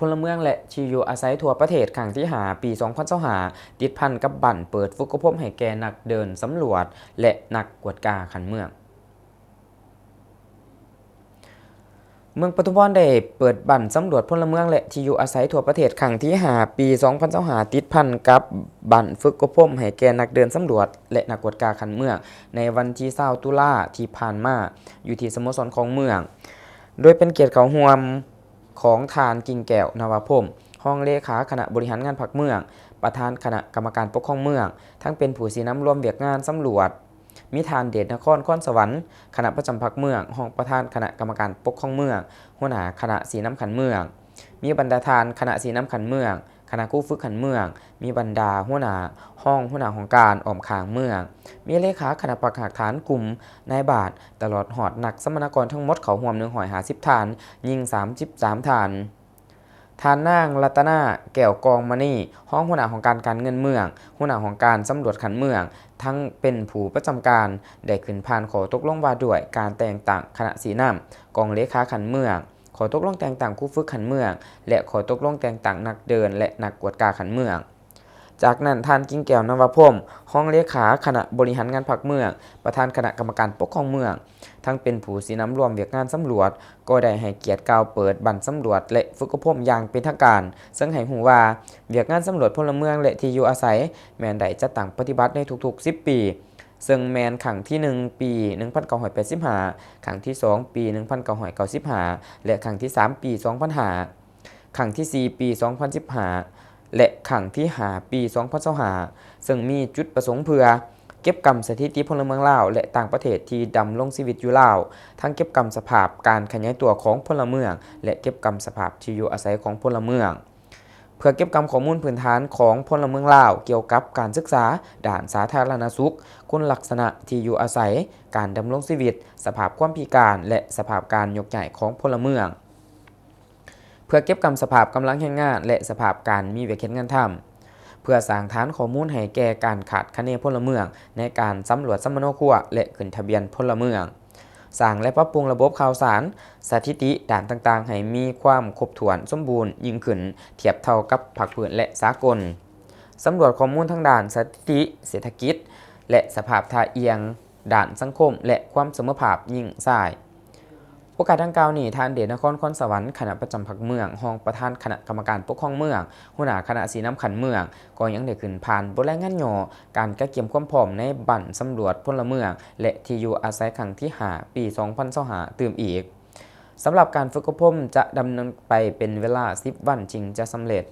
ພົນລະເມືອງ ແລະ ທີ່ຢູ່ອາໄສທົ່ວປະເທດ ຄັ້ງທີຫ້າ ປີສອງພັນຊາວຫ້າ ຕິດພັນກັບບັ້ນເປີດຝຶກອົບຮົມໃຫ້ແກ່ນັກເດີນສຳຫຼວດ ແລະ ນັກກວດກາຂັ້ນເມືອງ. ເມືອງປະທຸມພອນໄດ້ເປີດບັ້ນສຳຫຼວດພົນລະເມືອງ ແລະ ທີ່ຢູ່ອາໄສທົ່ວປະເທດ ຄັ້ງທີຫ້າ ປີສອງພັນຊາວຫ້າ ຕິດພັນກັບບັ້ນຝຶກອົບຮົມໃຫ້ແກ່ນັກເດີນສຳຫຼວດ ແລະ ນັກກວດກາຂັ້ນເມືອງ ໃນວັນທີຊາວ ຕຸລາ ທີ່ຜ່ານມາ ຢູ່ທີ່ສະໂມສອນຂອງເມືອງ ໂດຍເປັນກຽດເຂົ້າຮ່ວມຂອງທ່ານ ກິ່ງແກ້ວ ນະວະພົມ ຮອງເລຂາຄະນະບໍລິຫານງານພັກເມືອງ, ປະທານຄະນະກຳມະການປົກຄອງເມືອງ, ທັງເປັນຜູ້ຊີ້ນຳລວມວຽກງານສຳຫຼວດ, ມີທ່ານ ເດດນະຄອນ ຄອນສະຫວັນ ຄະນະປະຈຳພັກເມືອງ, ຮອງປະທານຄະນະກຳມະການປົກຄອງເມືອງ, ຫົວໜ້າຄະນະຊີ້ນຳຂັ້ນເມືອງ, ມີບັນດາທ່ານຄະນະຊີ້ນຳຂັ້ນເມືອງ, ຄະນະຄູຝຶກຂັ້ນເມືອງ, ມີບັນດາຫົວໜ້າ, ຮອງຫົວໜ້າຫ້ອງການອ້ອມຂ້າງເມືອງ, ມີເລຂາຄະນະພັກຮາກຖານກຸ່ມນາຍບ້ານ, ຕະຫຼອດຮອດນັກສຳມະນາກອນທັງໝົດເຂົ້າຮ່ວມໜຶ່ງຮ້ອຍຫ້າສິບທ່ານ, ຍິງສາມສິບສາມທ່ານ. ທ່ານນາງ ລັດຕະນາ ແກ້ວກອງມະນີ ຮອງຫົວໜ້າຫ້ອງການການເງິນເມືອງ, ຫົວໜ້າຫ້ອງການສຳຫຼວດຂັ້ນເມືອງ, ທັງເປັນຜູ້ປະຈຳການ ໄດ້ຂຶ້ນຜ່ານຂໍ້ຕົກລົງວ່າດ້ວຍການແຕ່ງຕັ້ງຄະນະຊີ້ນຳ, ກອງເລຂາຂັ້ນເມືອງ, ຂໍ້ຕົກລົງແຕ່ງຕັ້ງຄູຝຶກຂັ້ນເມືອງ ແລະ ຂໍ້ຕົກລົງແຕ່ງຕັ້ງນັກເດີນ ແລະ ນັກກວດກາຂັ້ນເມືອງ. ຈາກນັ້ນ ທ່ານ ກິ່ງແກ້ວ ນະວະພົມ ຮອງເລຂາຄະນະບໍລິຫານງານພັກເມືອງ, ປະທານຄະນະກຳມະການປົກຄອງເມືອງ, ທັງເປັນຜູ້ຊີ້ນຳລວມວຽກງານສຳຫຼວດ, ກໍໄດ້ໃຫ້ກຽດກ່າວເປີດບັ້ນສຳຫຼວດ ແລະ ຝຶກອົບຮົມຢ່າງເປັນທາງການ, ເຊິ່ງໃຫ້ຮູ້ວ່າ ວຽກງານສຳຫຼວດພົນລະເມືອງ ແລະ ທີ່ຢູ່ອາໄສ ແມ່ນໄດ້ຈັດຕັ້ງປະຕິບັດໃນທຸກໆສິບປີ, ເຊິ່ງແມ່ນຄັ້ງທີໜຶ່ງ ປີໜຶ່ງພັນເກົ້າຮ້ອຍແປດສິບຫ້າ, ຄັ້ງທີສອງ ປີໜຶ່ງພັນເກົ້າຮ້ອຍເກົ້າສິບຫ້າ ແລະ ຄັ້ງທີສາມ ປີສອງພັນຫ້າ, ຄັ້ງທີສີ່ ປີສອງພັນສິບຫ້າ ແລະ ຄັ້ງທີຫ້າ ປີສອງພັນຊາວຫ້າ ເຊິ່ງມີຈຸດປະສົງເພື່ອເກັບກຳສະຖິຕິພົນລະເມືອງລາວ ແລະ ຕ່າງປະເທດທີ່ດຳລົງຊີວິດຢູ່ລາວ, ທັງເກັບກຳສະພາບການຂະຫຍາຍຕົວຂອງພົນລະເມືອງ ແລະ ເກັບກຳສະພາບທີ່ຢູ່ອາໄສຂອງພົນລະເມືອງ, ເພື່ອເກັບກຳຂໍ້ມູນພື້ນຖານຂອງພົນລະເມືອງລາວກ່ຽວກັບການສຶກສາ, ດ້ານສາທາລະນະສຸກ, ຄຸນລັກສະນະທີ່ຢູ່ອາໄສ, ການດຳລົງຊີວິດ, ສະພາບຄວາມພິການ ແລະ ສະພາບການຍົກຍ້າຍຂອງພົນລະເມືອງ. ເພື່ອເກັບກຳສະພາບກຳລັງແຮງງານ ແລະ ສະພາບການມີວຽກເຮັດງານທຳ, ເພື່ອສ້າງຖານຂໍ້ມູນໃຫ້ແກ່ການຄາດຄະເນພົນລະເມືອງໃນການສຳຫຼວດສຳມະໂນຄົວ ແລະ ຂຶ້ນທະບຽນພົນລະເມືອງ, ສ້າງ ແລະ ປັບປຸງລະບົບຂ່າວສານ, ສະຖິຕິດ້ານຕ່າງໆໃຫ້ມີຄວາມຄົບຖ້ວນສົມບູນຍິ່ງຂຶ້ນ ທຽບເທົ່າກັບພາກພື້ນ ແລະ ສາກົນ, ສຳຫຼວດຂໍ້ມູນທາງດ້ານສະຖິຕິເສດຖະກິດ ແລະ ສະພາບທ່າອ່ຽງ ດ້ານສັງຄົມ ແລະ ຄວາມສະເໝີພາບຍິງຊາຍ. ໂອກາດດັ່ງກ່າວນີ້, ທ່ານ ເດດນະຄອນ ຄອນສະຫວັນ ຄະນະປະຈຳພັກເມືອງ, ຮອງປະທານຄະນະກຳມະການປົກຄອງເມືອງ, ຫົວໜ້າຄະນະຊີ້ນຳຂັ້ນເມືອງ ກໍຍັງໄດ້ຂຶ້ນຜ່ານບົດລາຍງານຫຍໍ້ການກະກຽມຄວາມພ້ອມໃນບັ້ນສຳຫຼວດພົນລະເມືອງ ແລະ ທີ່ຢູ່ອາໄສຄັ້ງທີຫ້າ ປີສອງພັນຊາວຫ້າ ຕື່ມອີກ. ສຳລັບການຝຶກອົບຮົມຈະດຳເນີນໄປເປັນເວລາສິບວັນຈຶ່ງຈະສຳເລັດ.